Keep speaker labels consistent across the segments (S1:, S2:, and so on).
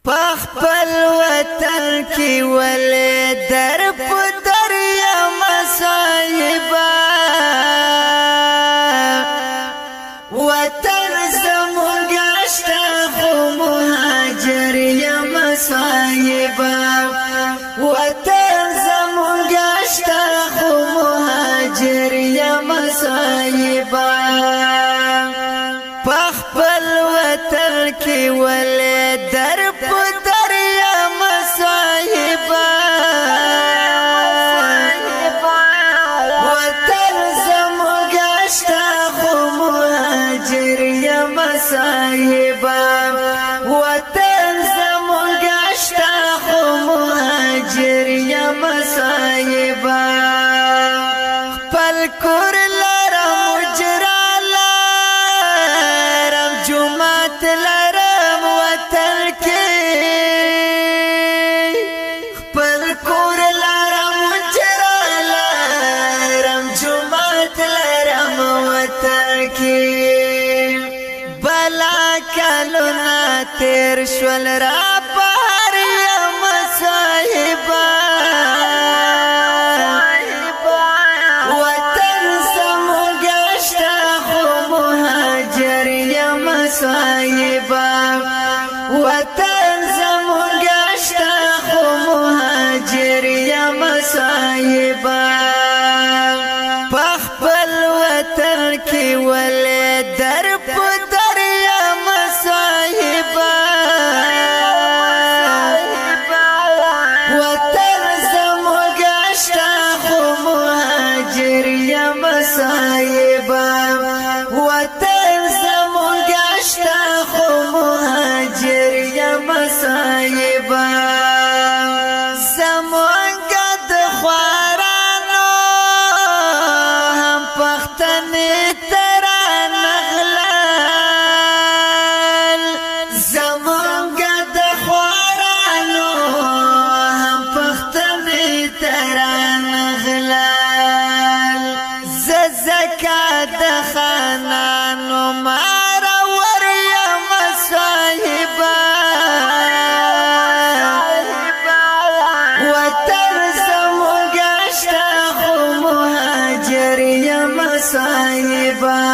S1: پخپل وطن کې ولې در په در یم صاحبا، وطن زمونږ شته خو مهاجر یم صاحبا، وطن زمونږ شته خو مهاجر یم صاحبا. پخپل وطن کې ولې در په در یم صاحبا، وطن زمونږ شته خو مهاجر یم صاحبا، وطن زمونږ شته خو مهاجر یم صاحبا. خپل کور لرم، اجرا لرم، جومات لرم وطن کې، خپل کور لرم، اجرا لرم، جومات لرم وطن کې. بلا کلونه تیر شول را بهر یم صاحبا، وطن زمونږ شته خو مهاجر یم صاحبا، وطن زمونږ شته خو مهاجر یم صاحبا. پخپل وطن کې ولې در په در یم صاحبا، وطن زمونږ شته خو مهاجر یم صاحبا، وطن زمونږ شته خو مهاجر یم صاحبا. زمونږ د خوارانو هم پښتنې ترانه غلل، زمونږ د خوارانو هم پښتنې ترانه غلل. زه زکات د خانانو ماره ور یم صاحبا، وطن زمونږ شته خو مهاجر یم صاحبا،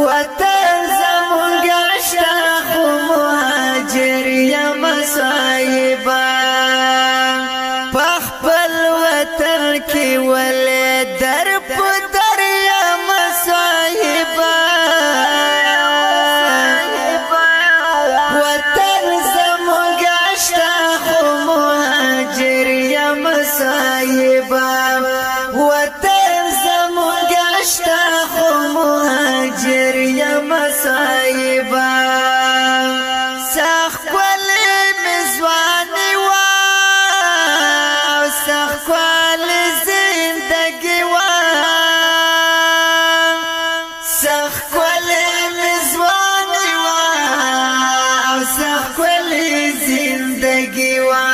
S1: وطن زمونږ شته خو مهاجر یم صاحبا. پخپل وطن کې ولې در په در یم صاحبا، وطن زمونږ شته خو مهاجر یم صاحبا، وطن زمونږ شته خو مهاجر یم صاحبا. سخت ښکلې مې ځواني وه او سخت ښکلې زندګي وه، سخت ښکلې مې ځواني وه او سخت ښکلې زندګي وه.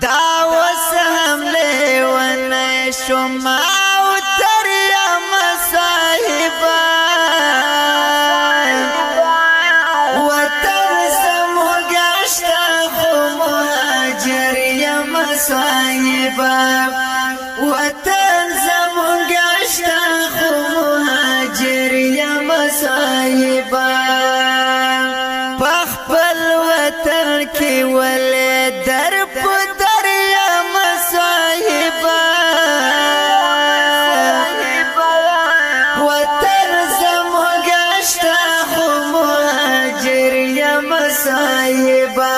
S1: دا اوس هم لیونی شوم او تر یم صاحبا، وطن زمونږ شته خو مهاجر یم صاحبا، وطن زمونږ شته خو مهاجر یم صاحبا. پخپل وطن کې ولې در په در یم صاحبا، وطن زمونږ شته خو مهاجر یم صاحبا،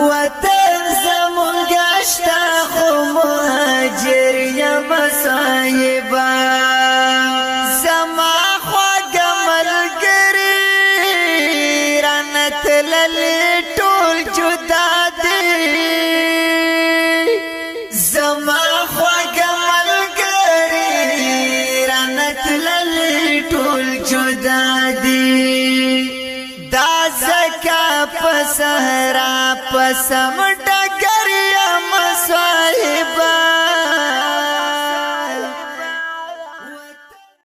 S1: وطن زمونږ شته خو مهاجر یم صاحبا. زما خواږه ملګري رانه تللي ټول جدا دي، زما خواږه ملګري رانه تللي ټول جدا دي. دا ځکه په صحرا په سم